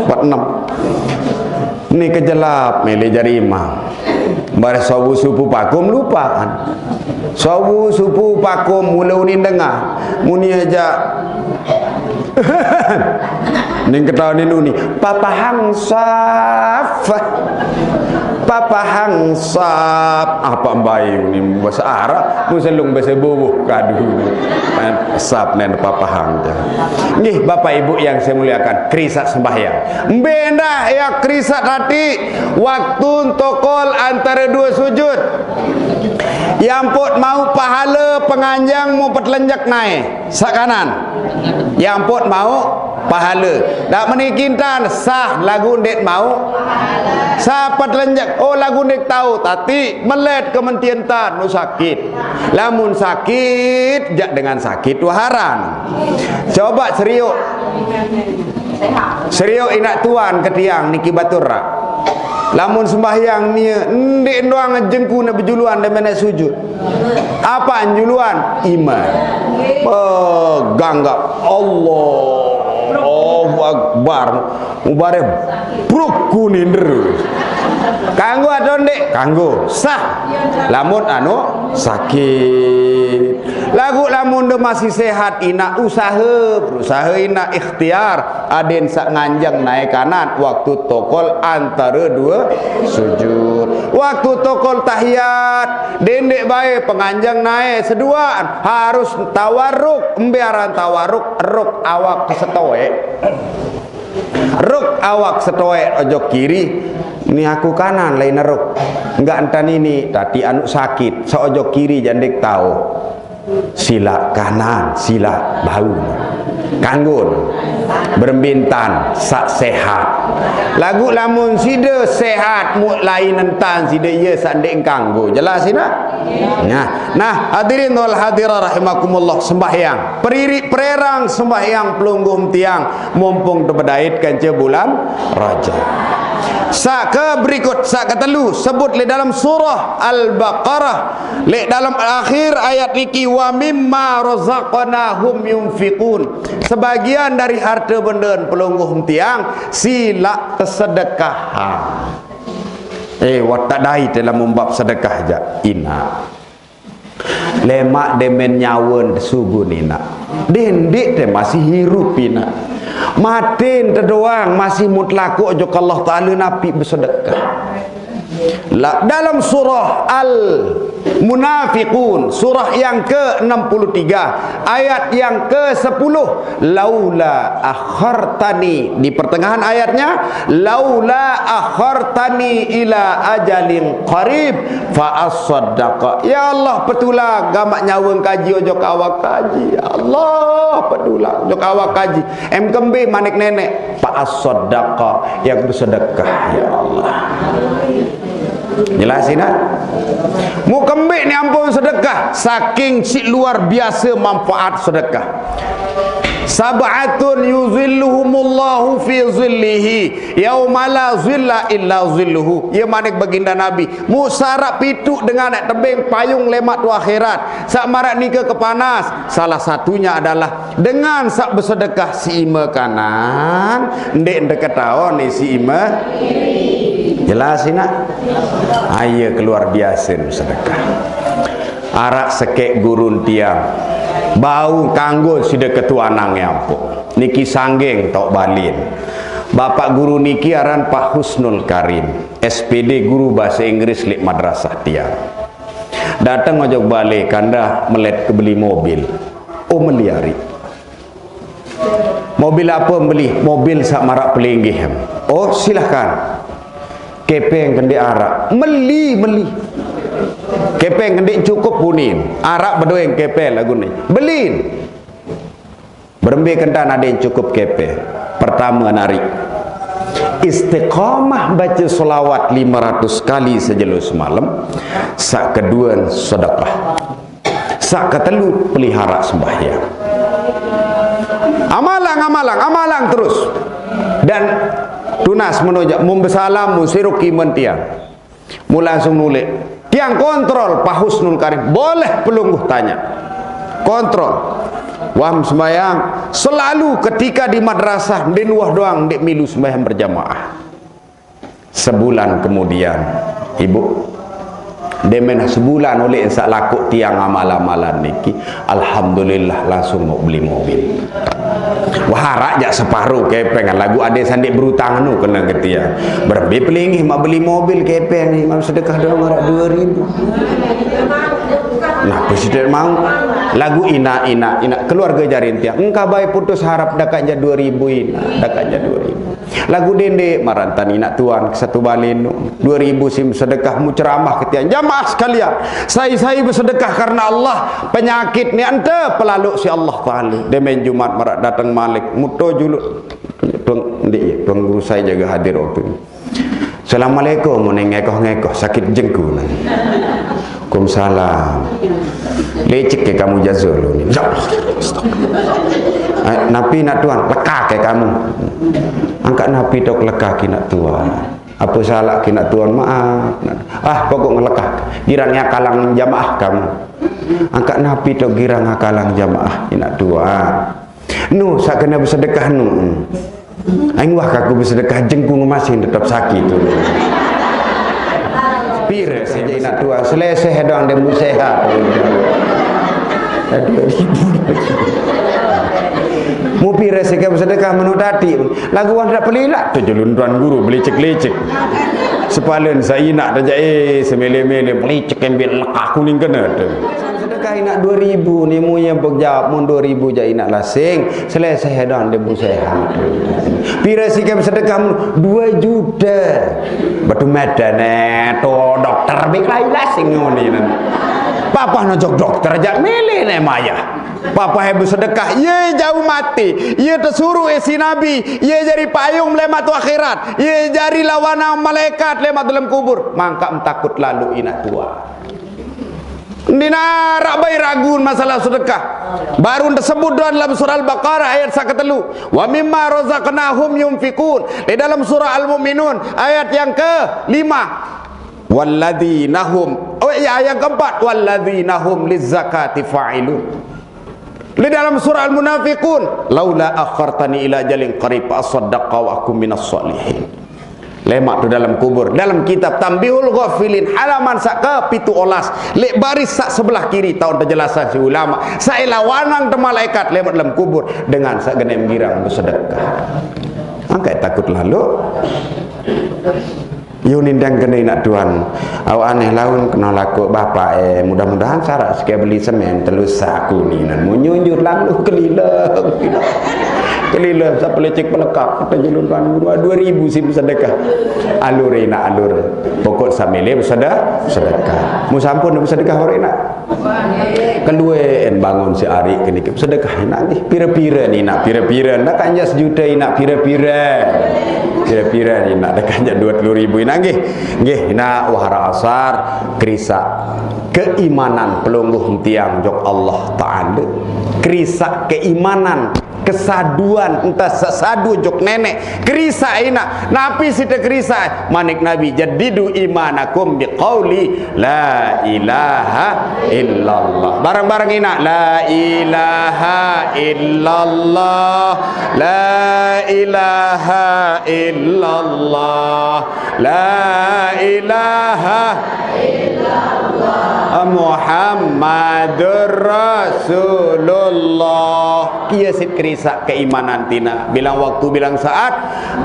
empat enam. Ni kejelap mele jari imam. Bar sawu supu pakum lupaan. Sawu supu pakum mula unin dengar. Muni aja. Ning ketawa ni nuni. Papahang saf. Papahang saf. Apa mbai ni bahasa Arab? Muselung bahasa bubuh kadu. Saf nen papahang. Nggih, Bapak Ibu yang saya muliakan, kerisak sembahyang. Mbendah ya kerisak tadi. Waktu tokol antara dua sujud. Yang pot mau pahala penganjang mau petelenjak naik. Sak kanan. Yang pot mau pahala. Dak menikintan sah lagu ndet mau. Sah petelenjak. Oh lagu ndet tahu. Tati melet kementian tan nu sakit. Lamun sakit, jak dengan sakit waharan. Coba seriuk. Seriuk inak tuan ketiang niki batur rak. Lamun sembahyang ni ndik doang jengku ne bejuluan de menek sujud. Apa juluan? Iman. Pegang gak Allah. Allahu Akbar. Mubarek bruk kuning terus. Kanggo atau ndik? Kanggo. Sah. Lamun anu sakit. Lagu lamun de masih sehat, ina usaha, berusaha ina ikhtiar. Aden sak nganjang naik kanan waktu tokol antara dua sujud. Waktu tokol tahiyat, dendek bae penganjang naik seduaan harus tawarruk, embiaran tawarruk, ruk awak setoek. Ruk awak setoek ojo kiri. Ni aku kanan lain ruk. Enggak entan ini, tati anu sakit, seojo kiri jandik tahu. Sila kanan, sila bau. Kanggo. Berembintan, sak sehat. Lagu lamun sida sehat, mu lain entan sida iya sak ndik kanggo. Jelas ina? Nah, nah, hadirin wal hadirat rahimakumullah, sembahyang. Periri pererang sembahyang pelungguh tiang mumpung tebedait kanca bulan Rajab. Sa ke berikut, sa ke telu, sebut le dalam surah Al-Baqarah, le dalam akhir ayat niki, "Wa mimma razaqnahum yunfiqun." Sebagian dari harta benda pelungguh tiang, sila tersedekah. Ha. Eh, watak dai dalam membab sedekah ja. Ina. Lemak demen nyawa sugun ina. Dendik te masih hirup ina. Matin te doang masih mutlak jok Allah Taala napi bersedekah. La, dalam surah Al-Munafiqun, surah yang ke enam puluh tiga, ayat yang ke sepuluh, "Laula akhartani," di pertengahan ayatnya, "Laula akhartani ila ajalin qarib fa asaddaqa." Ya Allah, petulang gamak nyawa kaji ojo kawak kaji. Ya Allah, petulang ojo kawak kaji. Em kembe manik nenek, fa asaddaqa, yang bersedekah, ya Allah. Jelas ina? Mu kembe ni ampun sedekah, saking si luar biasa manfaat sedekah. "Sab'atun yuzilluhumullahu fi zillihi yauma la zilla illa zilluhu." Ya manik baginda Nabi, mu sarak pitu dengan nak tebeng payung lemak tu akhirat. Sak marak nika ke panas. Salah satunya adalah dengan sak bersedekah si ime kanan, ndek ndeketaon ni si ime. Jelas ina? Ayo keluar biasa ni sedekah. Arak sekek gurun tiang. Bau kanggo sida ketuanang nyampuk. Niki sanggeng tok balin. Bapak guru niki aran Pak Husnul Karim, S P D guru bahasa Inggris lik madrasah tiang. Datang ojo balik kanda melet ke beli mobil. Oh, meli ari. Mobil apa beli? Mobil sak marak pelinggih. Oh, silahkan. Kepeng kendi arak. Meli, meli. Kepeng kendi cukup punin. Arak bedoeng kepeng lagu ni. Belin. Berembe kentan ada yang cukup kepeng. Pertama nari. Istiqamah baca selawat lima ratus kali sejelo semalam. Sak kedua sedekah. Sak ketelu pelihara sembahyang. Amalang, amalang, amalang terus. Dan tunas menoja, mun besalam, mun siruk kimen tiang. Mu langsung nulik. Tiang kontrol, Pak Husnul Karim. Boleh pelungguh tanya. Kontrol. Wah, sembahyang selalu ketika di madrasah, ndin wah doang, ndik milu sembahyang berjamaah. Sebulan kemudian, Ibu, demen sebulan oleh ensak lakuk tiang amal-amalan niki, alhamdulillah langsung mau beli mobil. Wah, arak jak separuh kepeng lagu ade sandik berutang anu kena ke tiang. Berembe pelinggih mak beli mobil kepeng ni, mak sedekah doang arak dua ribu. Nah, presiden mau lagu ina, ina, ina keluarga jarin tiang. Engka bai putus harap dakat ja dua ribu ina, dakat ja dua ribu. Lagu dende marantan inak tuan ke satu balin tu. Dua ribu sim sedekah mu ceramah ke tiang. Jamaah sekalian, sai-sai bersedekah karena Allah, penyakit ni ente pelaluk si Allah Taala. Demen Jumat marak datang malik. Muto juluk. Tuan, ndik, Tuan Guru saya jaga hadir waktu ni. Assalamualaikum, mu ni ngekoh-ngekoh, sakit jengku ni. Waalaikumsalam. Lecek ke kamu jazul ni. Ya Allah. Stop. Eh, napi nak tuan, lekak ke kamu. Angkat napi tok lekak ke nak tuan. Apa salah ke nak tuan, maaf. Ah, pokok ngelekak. Girang ya kalang jamaah kamu. Angkat napi tok girang ya kalang jamaah, nak tuan. Nu, sak kena bersedekah nu. Aing wah kaku bersedekah jengku ngemasing tetap sakit tu. Pire saja inak tua, selesai doang dia mu sehat. Aduh, mu pire sih bersedekah menu tadi. Lagu wah tak pelilak tu jelun tuan guru belicik-licik. Sepalen sainak dah eh semele-mele belicik ambil lekah kuning kena tu. Sedekah inak dua ribu ni mu yang berjawab mun dua ribu ja inak lasing. Selesai dah dia mu sehat. Pira sikap sedekah mun dua juta. Batu mata ne to dokter bik lai lasing ngoni nan. Papa no jok dokter ja mele ne maya. Papa he bersedekah, ye jauh mati, ye tersuruh isi nabi, ye jari payung lemak tu akhirat, ye jari lawana malaikat lemak dalam kubur. Mangka takut lalu inak tua. Dina rak bai ragun masalah sedekah. Baru tersebut dalam surah Al-Baqarah ayat sak ketelu. Wa mimma razaqnahum yunfiqun. Di dalam surah Al-Mu'minun ayat yang kelima. Walladzina hum. Oh ya, yang keempat. Walladzina hum lizzakati fa'ilun. Di dalam surah Al-Munafiqun, laula akhartani ila ajalin qarib fa asaddaqa wa akun minas salihin. Lemak tu dalam kubur. Dalam kitab Tambihul Ghafilin, halaman sak ke pitu olas, lek baris sak sebelah kiri, taun penjelasan si ulama. Saila wanang te malaikat lemak dalam kubur dengan sak genem girang bersedekah. Angkat takut lalu. Yo nindang kena inak tuan. Awak aneh laun kena laku bapak eh. Mudah-mudahan sarak sikit beli semen telu saku ni nan. Mu nyunjut lalu kelila. Kelila, siapa lecek pelekak. Kata julun tuan guru, dua ribu si bersedekah. Alur inak alur. Pokok sambil bersedekah, sedekah. Mu sampun bersedekah orang inak. Keluar en bangun si ari kini ke sedekah inak nggih. Pira-pira ni nak pira-pira. Nak kanja sejuta inak pira-pira. Pira-pira ni nak dah kanja dua puluh ribu inak nggih. Nggih, inak wahara asar, kerisa keimanan pelungguh tiang jok Allah Ta'ala. Kerisa keimanan kesaduan entah sesadu jok nenek. Kerisa inak. Napi sita kerisa? Manik Nabi, jadidu imanakum biqauli la ilaha illallah. Bareng-bareng inak, la ilaha illallah. La ilaha illallah. La ilaha Muhammadur Rasulullah. Kia sit kerisa keimanan tina. Bilang waktu, bilang saat,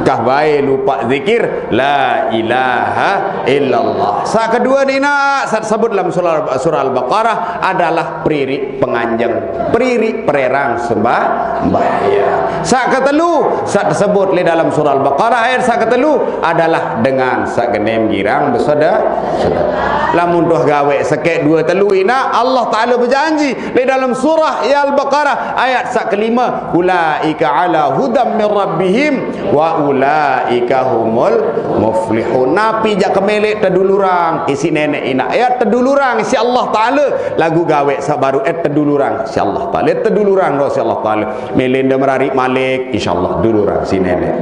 kah bae lupa zikir la ilaha illallah. Sa kedua ni nak, sat sebut dalam surah, surah Al-Baqarah adalah peririk penganjeng, peririk pererang sembah, sembahyang. Sa ketelu, sat sebut le dalam surah Al-Baqarah ayat sa ketelu adalah dengan sak genem girang berseda, sedekah. Lamun tuh gawe sekek dua telu inak, Allah Ta'ala berjanji di dalam surah Al-Baqarah ayat sak kelima, ulaika ala hudam min rabbihim wa ulaika humul muflihun. Napi jak kemelek tedulurang isi nenek inak. Ya tedulurang isi Allah Ta'ala. Lagu gawe sabaru eh tedulurang isi Allah Ta'ala. Eh, tedulurang isi Allah Ta'ala. Melenda merari malik, insyaallah dulurang si nenek.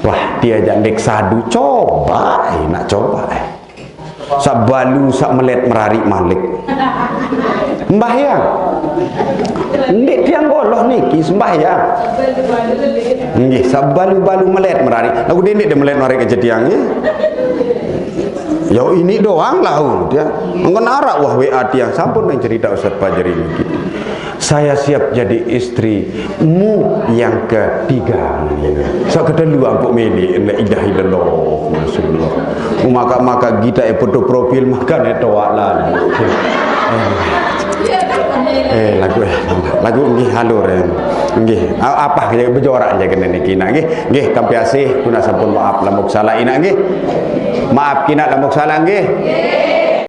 Wah, dia jak dek sadu, coba eh, nak coba eh. Sak balu, sak melet merari malik. Mbahyang. Ndik tiang goloh niki sembahyang. Nggih, sak balu-balu melet merari. Aku dendik dia melet merari ke tiang nggih. Yo ini doang lah dia. Mungkin arak wah W A tiang sampun yang cerita Ustaz Fajri niki. Saya siap jadi istrimu yang ketiga. Sak kedelu angkuk mili, la ilaha illallah, Rasulullah. Maka-maka kita eh foto profil makan eh toak lah. Eh, lagu eh, lagu nggih halur eh. Nggih, a- apa ya bejorak aja kena niki nak nggih. Nggih, kampi asih, kuna sampun maaf lamun salah inak nggih. Maaf kina lamun salah nggih.